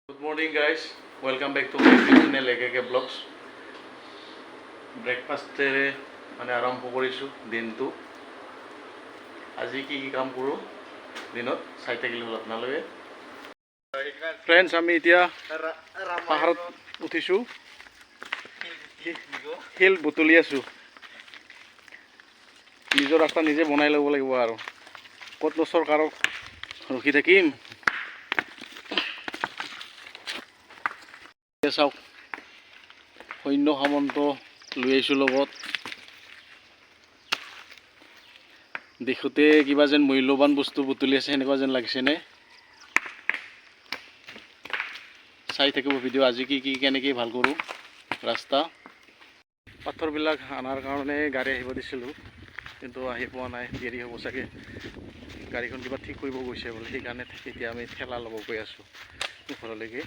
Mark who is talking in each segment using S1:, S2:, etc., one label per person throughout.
S1: Good morning guys, welcome back to my YouTube channel AKK Vlogs। ব্ৰেকফাষ্টেৰে মানে আৰম্ভ কৰিছোঁ দিনটো। আজি কি কি কাম কৰোঁ দিনত, চাই থাকিলে হ'ল আপোনালোকে। ফ্ৰেণ্ডছ, আমি এতিয়া পাহাৰত উঠিছোঁ, শিল বুটলি আছোঁ। নিজৰ ৰাস্তা নিজে বনাই ল'ব লাগিব আৰু ক'তনো চৰকাৰক ৰখি থাকিম? এতিয়া চাওক, সৈন্য সামন্ত লৈ আহিছোঁ লগত। দেখোঁতে কিবা যেন মূল্যৱান বস্তু বুটলি আছে, সেনেকুৱা যেন লাগিছেনে? চাই থাকিব ভিডিঅ', আজি কি কি কেনেকৈ ভাল কৰোঁ ৰাস্তা। পাথৰবিলাক অনাৰ কাৰণে গাড়ী আহিব দিছিলোঁ, কিন্তু আহি পোৱা নাই, দেৰি হ'ব চাগে। গাড়ীখন কিবা ঠিক কৰিব গৈছে বোলে, সেইকাৰণে এতিয়া আমি ঠেলা ল'ব গৈ আছোঁ ঘৰলৈকে।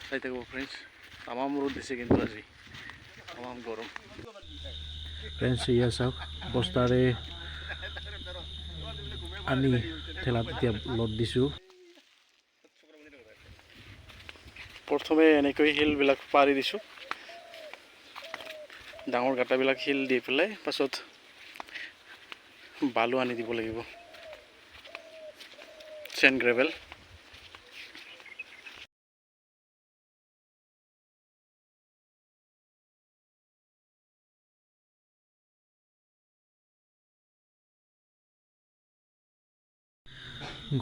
S1: চাই থাকিব ফ্ৰেণ্ডছ। তামাম ৰ'দ দিছে কিন্তু আজি, তামাম গৰম।
S2: ফ্ৰেণ্ডছ, এয়া চাওক, বস্তাৰে আনি ঠেলাত এতিয়া লোড দিছোঁ।
S1: প্ৰথমে এনেকৈ শিলবিলাক পাৰি দিছোঁ, ডাঙৰ গাঁতাবিলাক শিল দি পেলাই পাছত বালু আনি দিব লাগিব, চেণ্ড গ্ৰেভেল।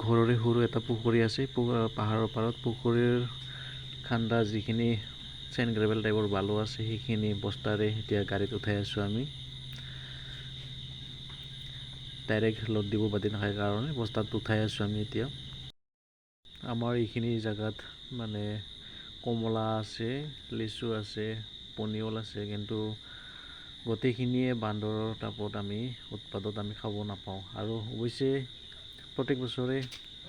S2: ঘৰৰে সৰু এটা পুখুৰী আছে পাহাৰৰ পাৰত। পুখুৰীৰ খান্দা যিখিনি চেণ্ড গ্ৰেভেল টাইপৰ বালু আছে, সেইখিনি বস্তাৰে এতিয়া গাড়ীত উঠাই আছোঁ আমি। ডাইৰেক্ট লোড দিব বাতি নাখায় কাৰণে বস্তাত উঠাই আছোঁ আমি এতিয়া। আমাৰ এইখিনি জেগাত মানে কমলা আছে, লিচু আছে, পনিয়ল আছে, কিন্তু গোটেইখিনিয়ে বান্দৰৰ তাপত আমি উৎপাতত আমি খাব নাপাওঁ। আৰু অৱশ্যে প্ৰত্যেক বছৰে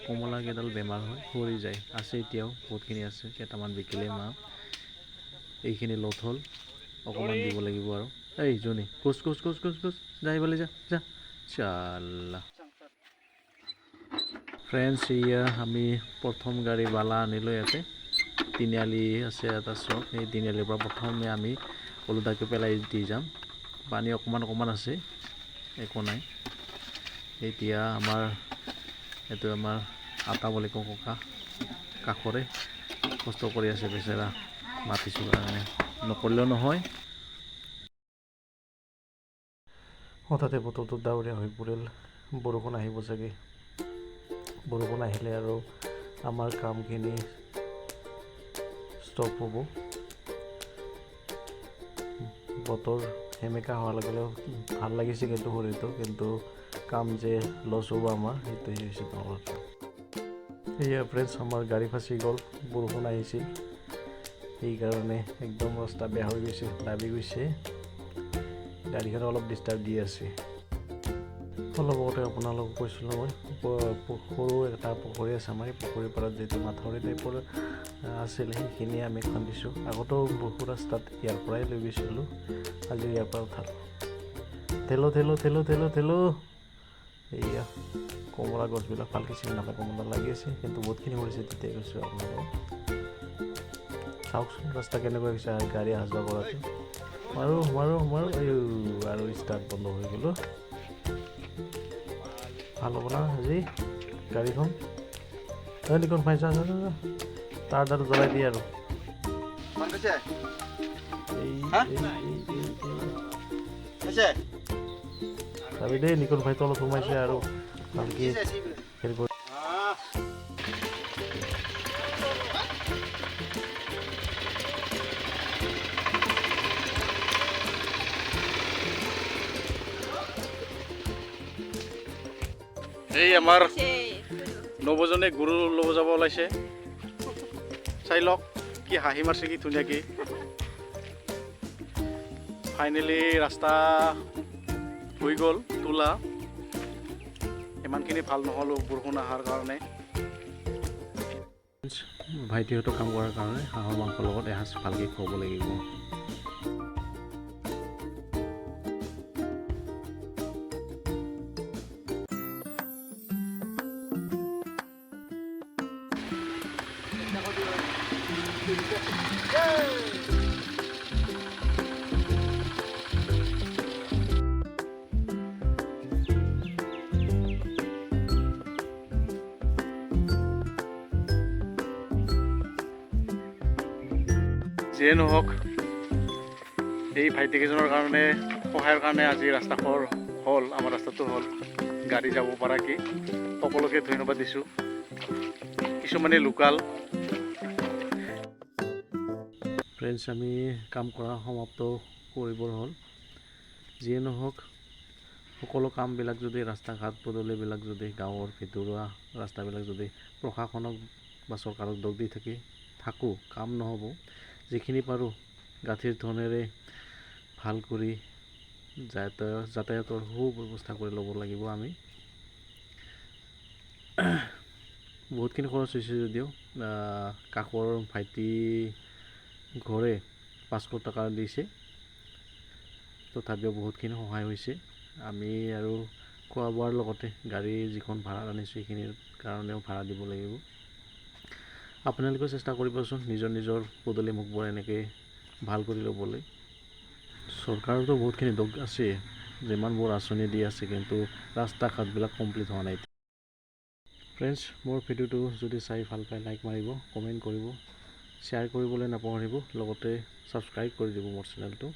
S2: কমলা কেইডাল বেমাৰ হয়, সৰি যায়। আছে, এতিয়াও বহুতখিনি আছে, কেইটামান বিকিলে মা। এইখিনি লোড হ'ল, অকণমান দিব লাগিব আৰু। এই জনী, কোচ কোচ কোচ কোচ কোচ, যা এইফালে, যা যা, চাল্লা। ফ্ৰেণ্ডছ, এয়া আমি প্ৰথম গাড়ী বালা আনিলোঁ। ইয়াতে তিনিআলি আছে এটা চক, সেই তিনিআলিৰ পৰা প্ৰথমে আমি ওলোটাকৈ পেলাই দি যাম। পানী অকণমান অকণমান আছে, একো নাই। এতিয়া আমাৰ এইটো আমাৰ আটা বুলি কওঁ, ককা কাষৰে কষ্ট কৰি আছে বেচেৰা। মাতিছোঁ কাৰণে, নকৰিলেও নহয়। হঠাতে বতৰটো ডাৱৰীয়া হৈ পৰিল, বৰষুণ আহিব চাগে। বৰষুণ আহিলে আৰু আমাৰ কামখিনি ষ্টপ হ'ব। বতৰ সেমেকা হোৱাৰ লগে লগে ভাল লাগিছে কিন্তু শৰীৰটো, কিন্তু কাম যে লছ হ'ব আমাৰ, সেইটোৱে হৈছে ডাঙৰ কথা। এয়া ফ্ৰেণ্ডছ, আমাৰ গাড়ী ফাঁচি গ'ল। বৰষুণ আহিছিল, সেইকাৰণে একদম ৰাস্তা বেয়া হৈ গৈছে, দাবি গৈছে। গাড়ীখন অলপ ডিষ্টাৰ্ব দি আছে। অলপ আগতে আপোনালোকক কৈছিলোঁ মই, সৰু এটা পুখুৰী আছে আমাৰ। এই পুখুৰীৰ পাৰত যিটো মাথাউৰি টাইপৰ আছিল, সেইখিনি আমি খান্দিছোঁ। আগতেও বহু ৰাস্তাত ইয়াৰ পৰাই লৈ গৈছিলোঁ, আজি ইয়াৰ পৰা উঠালোঁ। ঠেলো ঠেলো ঠেলো ঠেলো ঠেলো। এইয়া কমলা গছবিলাক ভালকৈ চিনি নাপায়, কমলা লাগি আছে, কিন্তু বহুতখিনি কৰিছে। তেতিয়া কৈছোঁ আপোনালোকক, চাওকচোন ৰাস্তা কেনেকুৱা হৈছে গাড়ী অহা যোৱা কৰাটো। মাৰো মাৰো মাৰো, আৰু ষ্টাৰ্ট বন্ধ হৈ গ'লো। ভাল হ'ব না আজি গাড়ীখন? গাড়ীখন পাইছা, তাৰডাল জ্বলাই দিয়ে আৰু এই চাবি দেই। নিকল ভাই তলত সোমাইছে আৰু ভালকে হেৰি কৰি।
S1: এই আমাৰ নৱজনে গৰু ল'ব যাব ওলাইছে। চাই লওক, কি হাঁহি মাৰছে, কি ধুনীয়াকে। ফাইনেলি ৰাস্তা হৈ গ'ল তোলা। ইমানখিনি ভাল নহ'লো বৰষুণ অহাৰ কাৰণে।
S2: ভাইটিহঁতৰ কাম কৰাৰ কাৰণে হাঁহৰ মাংসৰ লগত এসাঁজ ভালকৈ খুৱাব লাগিব।
S1: যিয়ে নহওক, এই ভাইটিকেইজনৰ কাৰণে, সহায়ৰ কাৰণে আজি ৰাস্তাখৰ হ'ল, আমাৰ ৰাস্তাটো হ'ল গাড়ী যাব পৰাকৈ। সকলোকে ধন্যবাদ দিছোঁ। কিছুমানে লোকাল
S2: ফ্ৰেণ্ডছ, আমি কাম কৰা সমাপ্ত কৰিবৰ হ'ল। যিয়ে নহওক, সকলো কামবিলাক যদি ৰাস্তা ঘাট পদূলিবিলাক যদি গাঁৱৰ ভিতৰুৱা ৰাস্তাবিলাক যদি প্ৰশাসনক বা চৰকাৰক দোষ দি থাকোঁ, কাম নহ'ব। যিখিনি পাৰোঁ গাঁঠিৰ ধনেৰে ভাল কৰি যাতায়াতৰ সু ব্যৱস্থা কৰি ল'ব লাগিব আমি। বহুতখিনি খৰচ হৈছে যদিও কাষৰ ভাইটি ঘৰে 500 টকা দিছে, তথাপিও বহুতখিনি সহায় হৈছে। আমি আৰু খোৱা বোৱাৰ লগতে গাড়ী যিখন ভাড়াত আনিছোঁ সেইখিনিৰ কাৰণেও ভাড়া দিব লাগিব। আপোনালোকেও চেষ্টা কৰিবচোন নিজৰ নিজৰ পদূলি মুখবোৰ এনেকৈ ভাল কৰি ল'বলৈ। চৰকাৰতো বহুতখিনি দোষ আছে, যিমানবোৰ আঁচনি দি আছে কিন্তু ৰাস্তা ঘাটবিলাক কমপ্লিট হোৱা নাই। ফ্ৰেণ্ডছ, মোৰ ভিডিঅ'টো যদি চাই ভাল পায় লাইক মাৰিব, কমেণ্ট কৰিব, শ্বেয়াৰ কৰিবলৈ নাপাহৰিব, লগতে ছাবস্ক্ৰাইব কৰি দিব মোৰ চেনেলটো।